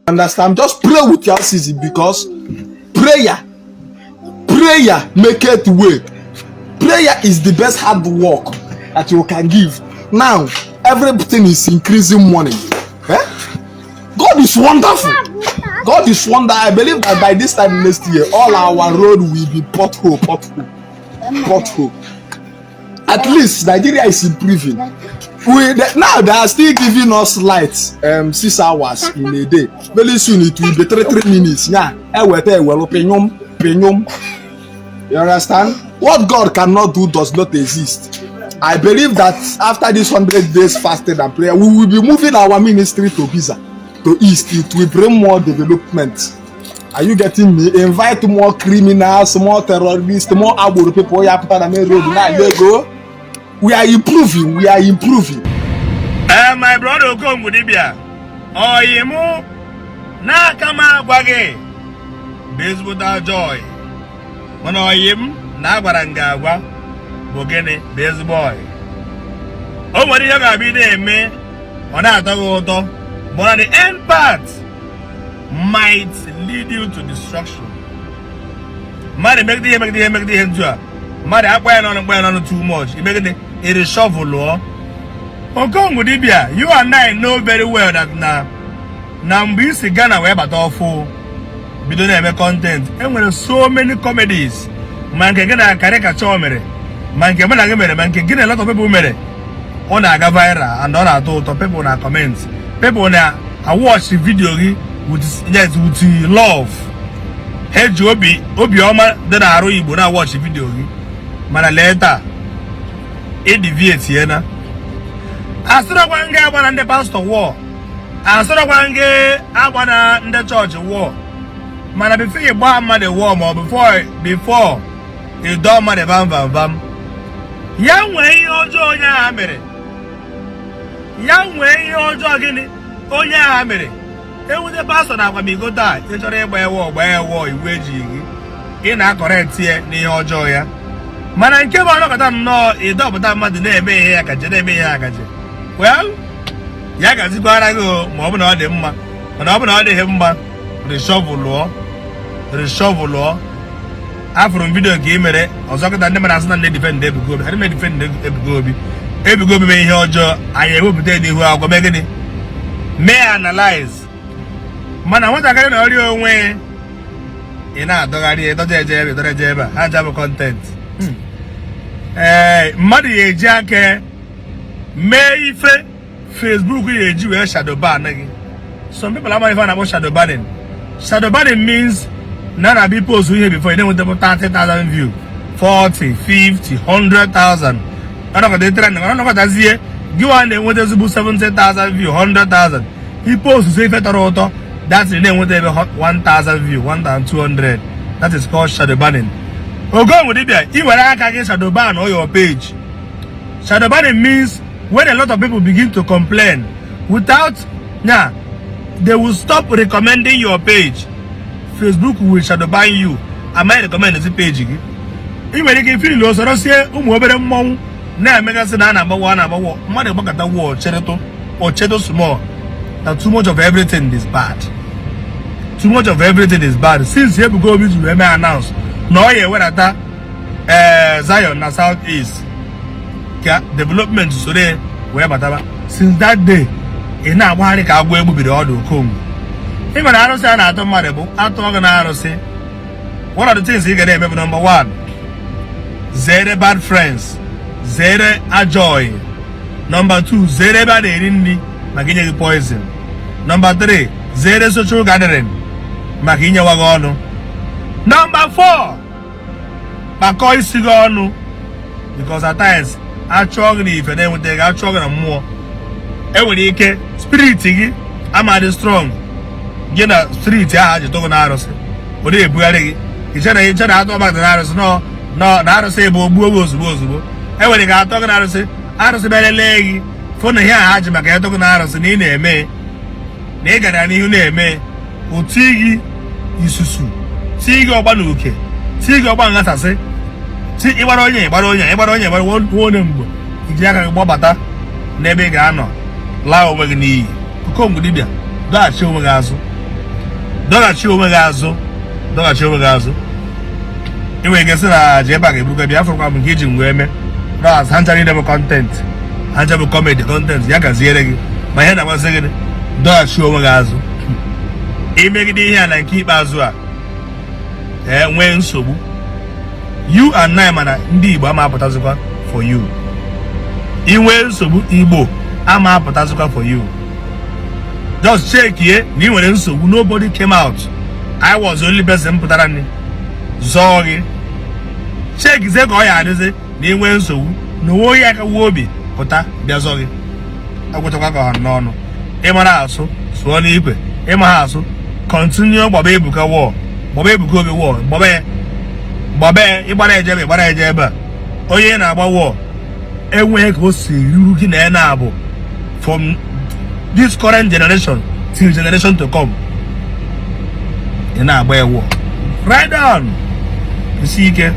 Understand? Just pray without ceasing, because prayer maketh way. Prayer is the best hard work that you can give. Now everything is increasing money, eh? God is wonderful. God is wonder. I believe that by this time next year, all our road will be pothole, pothole, pothole. At least Nigeria is improving. Now they are still giving us light 6 hours in a day. Very soon it will be 3 3 minutes. Yeah, eweta ewelu pinyum pinyum. You understand? What God cannot do does not exist. I believe that after this 100 days fasting and prayer, we will be moving our ministry to Biza, to east. It will bring more development. Are you getting me? Invite more criminals, more terrorists, more agboro people. Ya pụta na main road na ego. We are improving, we are improving. Ee, my brother Okongwu dibịa, oyi mụ n'aka m agwa gị bụ ezigbote ajọ oyi, mana oyi m na agwara m gị agwa bụ gịnị bụ ezigbo oyi. O nwere ihe ga-abịa ị na-eme, ọ na-atọ gị ụtọ, but at the end part might lead you to destruction. Mmadụ megide ihe, megide ihe, megide ihe ntu a, mmadụ akpa ya n'ọnụ, mkpa ya n'ọnụ too much, imegide iri shovel lụọ. Okongwu dibịa, you and I know very well that na mgbe i si Ghana wee bata ọfụ bido na-eme content, enwere so many comedies, ma nke gị na caricature mere, ma nke mụ na gị mere, ma nke gị na a lot of people mere, ọ na-aga viral and ọ na-atọ ụtọ. People na comment, people na watch video gị with, yes, with love. Ha eji obi obiọma dị na-arụ Igbo na watch video gị. Mana lee taa, ị deviate ya na asịrọkwa nga agba na ndị pastọ wụọ, asịrọkwa nga agba na ndị chọọchị wụọ, mana before ị gbaa mmadụ wụọ, ma ọ before ị dọọ mmadụ vam vam vam, ya nwee ihe ọjọọ onye agha mere, ya nwee ihe ọjọọ gịnị onye agha mere. Ewute pastọ na akwamiko taa, ị chọrọ ịgba ewe, gba ewe, iwu ejighị gị, ị na-acorrect ya n'ihe ọjọọ ya. Mana nke bụ ọnọkọta nnọọ ịdọpụta mmadụ na-eme ihe ya kaje, na-eme ihe ya kaje, well, ya gazikwara gị o, ma ọ bụ na ọ dị mma. Mana ọ bụ na ọ dịghị mma, reshuffle lụọ, reshuffle lụọ. Afụrụ m video nke ị mere ọzọ kịta, ndị mmadụ asị na ndị defend Ebuka Obi. Adị m defend Ebuka Obi. Ebuka Obi mee ihe ọjọọ, anyị ewepụta ya n'ihu akwụkwọ, mee gịnị, mee analyze. Mana nwatakịrị na ọrịa onwe ị na-adọgharị, ịdọja eje ebe, ịdọrọ eje ebe a, ha ncha bụ content. Ee, mmadụ ya eji aka mee ife Facebook ya eji wee shadow ban gị. Some people amaghị ife a na-akpọ shadow banning. Shadow banning means na na-abịa post ihe before, ị na-enweta 30,000 view, 40, 50, 100,000, ọnọkọta trend. Ọnọkọtazie gị nwa na-enweta ezigbo 70,000 view, 100,000, i post ife tọrọ ụtọ, that is, na-enweta ebe 1000 view, 1200. That is called shadow banning. Okongwu dibịa, ị were aka gị shadow ban on your page. Shadow banning means when a lot of people begin to complain without, yeah, they will stop recommending your page. Facebook will shadow ban you, amaghị recommend ezi page gị. Ị nwere ike ifili osorosie ụmụ obere mmọnwụ na-emegasị na a na-agbawa, a na-agbawa mmadụ gbakọta wụọ cheretụ ochedo small, na too much of everything is bad. Too much of everything is bad. Since Ebuka Obi ji wee mee announce na ọ ya ewedata ee Zion na South East ka development soro ya wee bataba, since that day ị na-agbagharị ka agwọ egbubiri ọdụ. Okongwu, ị nwere arụsị a na-atụ mmadụ bụ atụọ gị na arụsị. One of the things ị ga na-eme bụ, number one, zere bad friends, zere ajọ oyi. Number two, zere ebe a na-eri nri maka inye gị poison. Number three, zere social gathering maka inyewa gị ọnụ. Number four, kpakọọ isi gị ọnụ, because at times achụọ gị na ife na-enweta gị, achụọ gị na mmụọ, enwere ike spirit gị amadị strong. Gị na spirit ahụ ji tụgụ na arụsị, ọ na-ebugharị gị. Iche na atụ ọgbakọ na arụsị nọ nọ na arụsị bụ ogbuo gị ozugbo ozugbo. Enwere ike atọ gị na arụsị, arụsị bịara lee gị, fụ na ihe a ha ji maka ịtụ gị na arụsị na ị na-eme, na ị gara n'ihu na-eme, otu gị isusu tii gị ọgba na uke, tii gị ọgba nghasasị, ti ịgbara onye, ịgbara onye, ịgbara onye, ịgbara nwa onye. Mgbe iji aka gị gbabata n'ebe ị ga-anọ laa onwe gị n'iyi. Okongwu dibịa, dọghachi onwe gị azụ. Dọghachi onwe gị azụ, dọghachi onwe gị azụ. Ị nwere ike sị na ji ebe a ga-ebuga bịa afọkwa m nke iji m wee mee ras ha ncha niile bụ content, ha ncha bụ comedy content. Ya gaziere gị. Ma ihe na-amasị gị, dọghachi onwe gị azụ. Imegide ihe a na nke ikpeazụ a, ee, nwee nsogbu, you and I, mana ndị Igbo ama apụtazikwa for you. Inwee nsogbu, Igbo ama apụtazikwa for you. Just check ye na ị nwere nsogbu, nobody came out. I was the only person pụtara nne zọọ gị. Chekizie ka ọ ya adịzi na ị nwee nsogbu na onwe onye aka wuo obi pụta bịa zọ gị. Agwụchakwa ka ọ n'ọnụ. Ịmara asụ, sụọ n'ikwe. Ịma ha asụ, continue gbaba Ebuka wọọ, gbaba Ebuka Obi wọọ, gbaba ya, gbaba ya. Ịgbara eje ebe, ịgbara eje ebe a, onye na-agba wọọ enweghị ka o si ruru gị na ya na-abụ from this current generation till generation to come. Ị na-agba ya wọọ, right on. Isi ike.